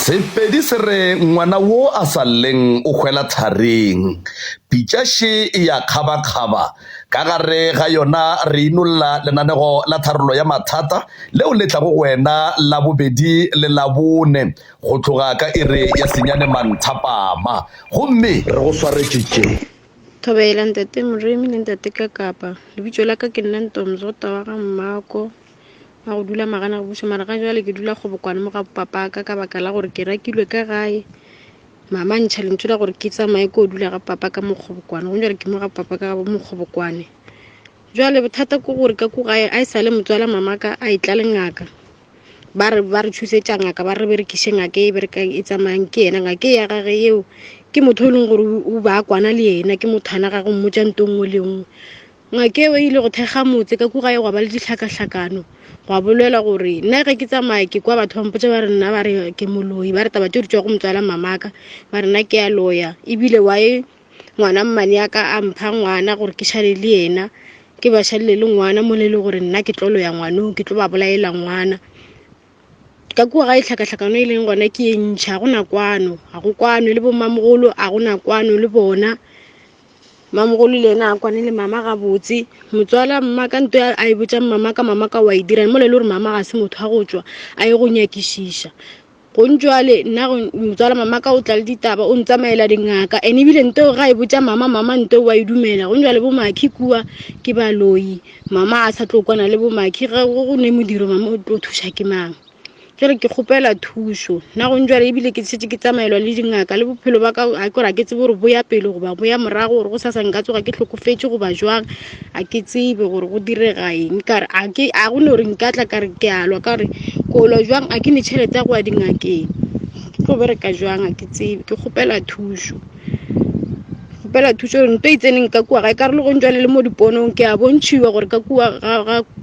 Sepedi se re ngwana wo a sa lleng o hwela tharing. Pitša še e ya kgabakgaba. Ka gare ga yona re inolla lenanego la tharollo ya mathata leo le tlago go wena Labobedi le Labone go tloga ka iri ya senyane manthapama. Gomme re go swaretše tše. Thobela ntate Moremi le ntate Kakapa. Lebitso la ka ke nna Ntomzota wa ga Mmako wa go dula Magana go buša mara ga jwale ke dula Kgobokwane mo ga papaka ka baka la gore ke rakilwe ka gae. Mama ntšha lentšu la gore ke tsamaye ko dula ga papa ka Mokgobokwane. Go jwale ke mo ga papa ka Mokgobokwane. Jwale bothata ke gore ka ko gae a e sale motswala mama ka a e tla le ngaka. Ba re ba re thusetša ngaka ba re berekiše ngaka e berekang e tsamayang ke yena ngaka e ya gage eo ke motho e leng gore o ba kwana le yena ke motho ana gage mmotša nto nngwe le nngwe. Ngaka eo e ile go thekga motse ka ko gae gwa ba le ditlhakahlakano gwa bolelwa gore nna ge ke tsamaya ke kwa batho ba mpotša ba re nna ba re ke moloi ba re taba tšeo di tšwa go motswala mamaka ba re nna ke a loya ebile wae ngwana mmane ya ka a mpha ngwana gore ke šale le yena ke ba šalele le ngwana mo le le gore nna ke tlo loya ngwanong ke tlo ba bolaela ngwana ka kua gae tlhakatlhakano e leng gona ke e ntšha ga gona kwano ga go kwano le bommamogolo a gona kwano le bona mamogolo le ena a kwane le mama gabotse motswala mma ka nto a e botša mama ka mama ka wa e dira mo le le gore mama ga se motho wa go tšwa a ye go nyakišiša Gontšwale nna motswala mama ka o tla le ditaba o ntsamaela dingaka and ebile nto ga e botša mama mama nto wa e dumela gontšwale bo makhi kua ke baloi mama a sa tlo kwana le bo makhi ga go ne modiro mama o tlo thuša ke mang jale ke kgopela thušo nna gontšwale ebile ke šetše ke tsamaelwa le dingaka le bophelo ba ka a kore a ke tsebe gore bo ya pele goba bo ya morago gore go sasa nka tsoga ke hlokofetše goba jwang a ke tsebe gore go direga eng kare a ke a go no re nka tla ka re ke a lwa ka re ko lwa jwang a ke ne tšhelete ya go ya dingakeng ke tlo bereka jwang a ke tsebe ke kgopela thušo kgopela thušo gore nto e tseneng ka kua gae karolo go njwale le mo diponong ke a bontšhiwa gore ka kua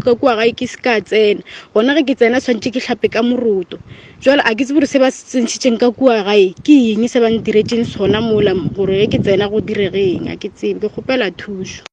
ka kua gae ke se ka tsena gona ge ke tsena tshwanetse ke hlape ka moroto jwale a ke tsebe gore se ba se ntšhitšeng ka kua gae ke eng se ba ntiretseng sona mola gore ge ke tsena go diregeng a ke tsebe ke kgopela thušo.